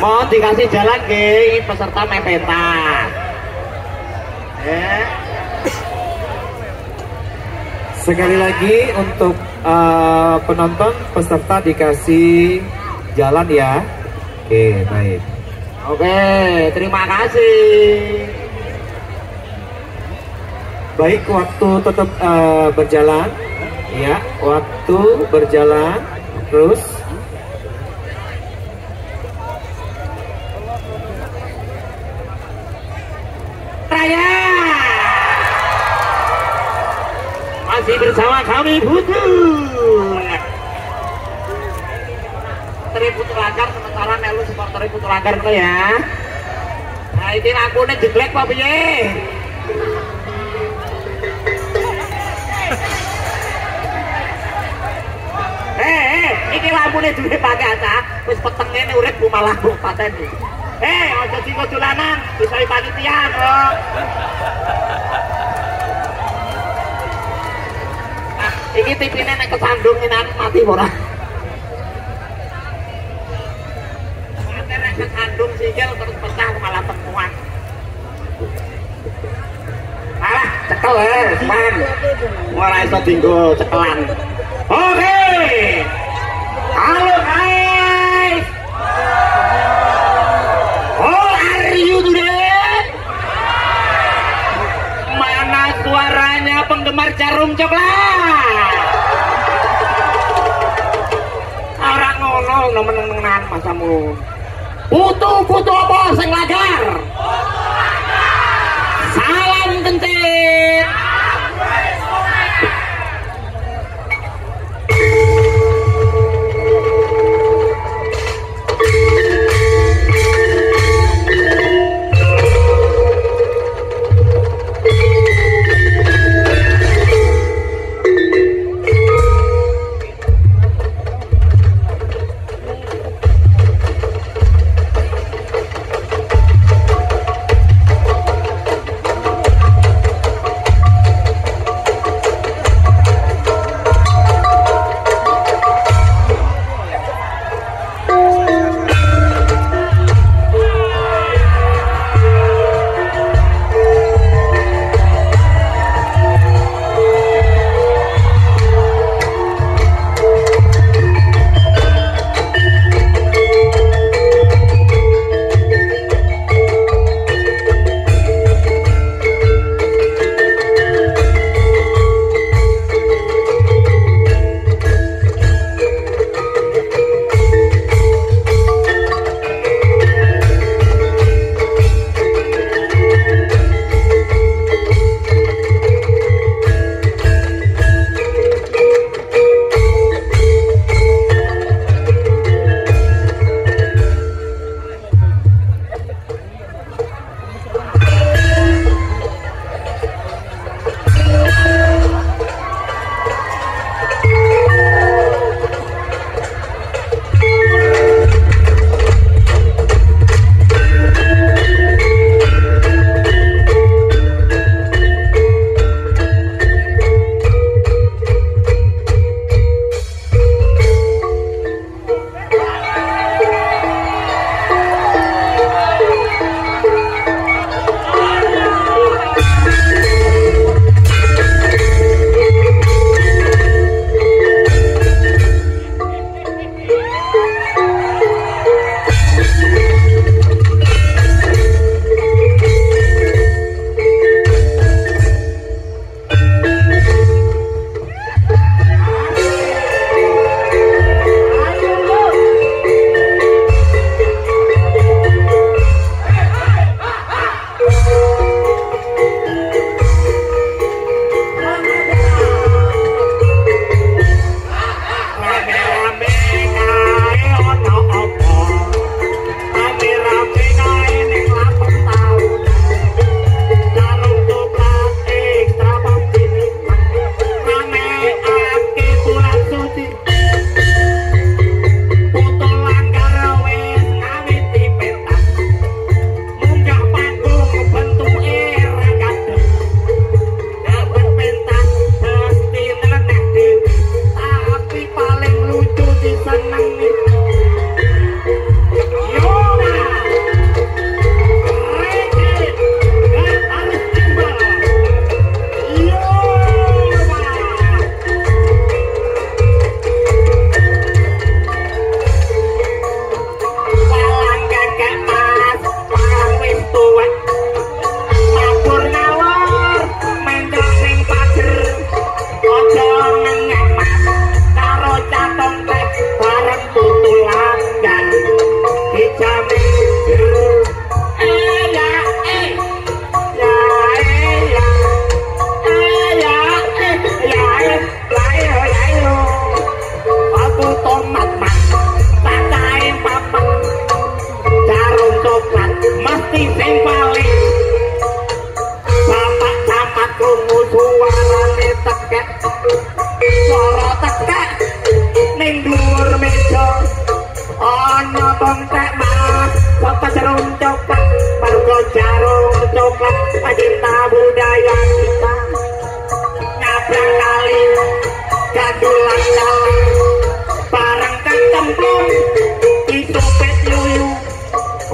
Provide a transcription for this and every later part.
Mohon dikasih jalan nggih peserta mepetan. Sekali lagi untuk penonton peserta dikasih jalan ya. Oke, baik. Oke, terima kasih. Baik, waktu tetap berjalan ya, waktu berjalan terus. Raya masih bersama kami Putu. Putu Langgar sementara melu supporter Putu Langgar itu ya. Nah, ini lampune jeglek apa piye? Iki lampune duwe pakai aca, wis peteng ngene urip malah mbok pateni. Aja dinggo dolanan, bisa panitia kok. Nah, iki tipine nek kesandung ngene mati ora? Mati nek kesandung sikil terus pecah malah temuan. Alah, cekel man. Ora iso dinggo cekelan. Oke. Halo guys. How are you today? Mana suaranya penggemar Jarum Coklat? Orang ngono meneng-menengan masamu. Putu-putu apa sing lagar? Salam kencit. Dulang dalang bareng kecemplung dicopet yuyu.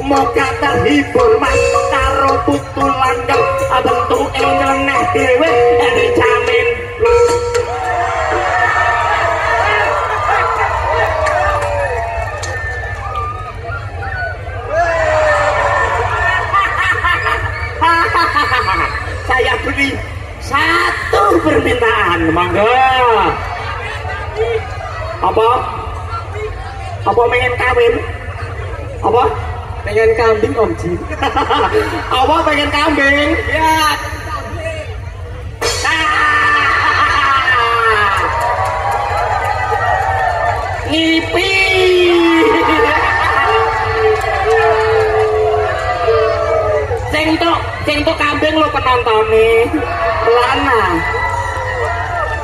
Moga terhibur mas karo putu langgeng bentuke nyeleneh dhewe dijamin. Saya beri satu permintaan, monggo. Apa? Apa pengen kawin? Apa? Pengen kambing Om Jin. Apa pengen kambing? Ya. Ngipi. Sing tok kambing lo penontone. Lana.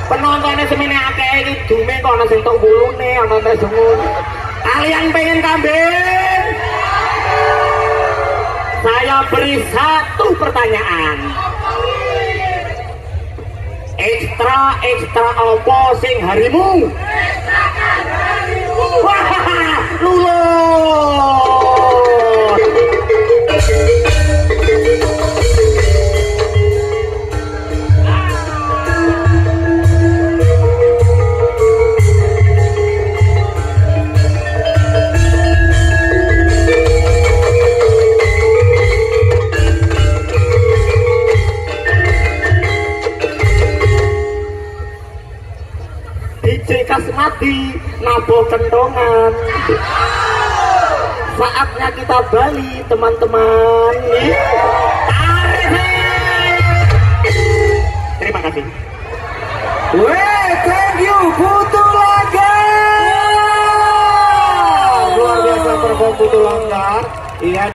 Penontone semene akeh iki dume kok ana sing tok wulune, ana sing ngono. Kalian pengen kambing? Saya beri satu pertanyaan. Ekstra ekstra apa sing harimu? Ekstrakan harimu. Wah, lulus. DJ Kasmadi nabuh kentongan. Saatnya kita bali teman-teman.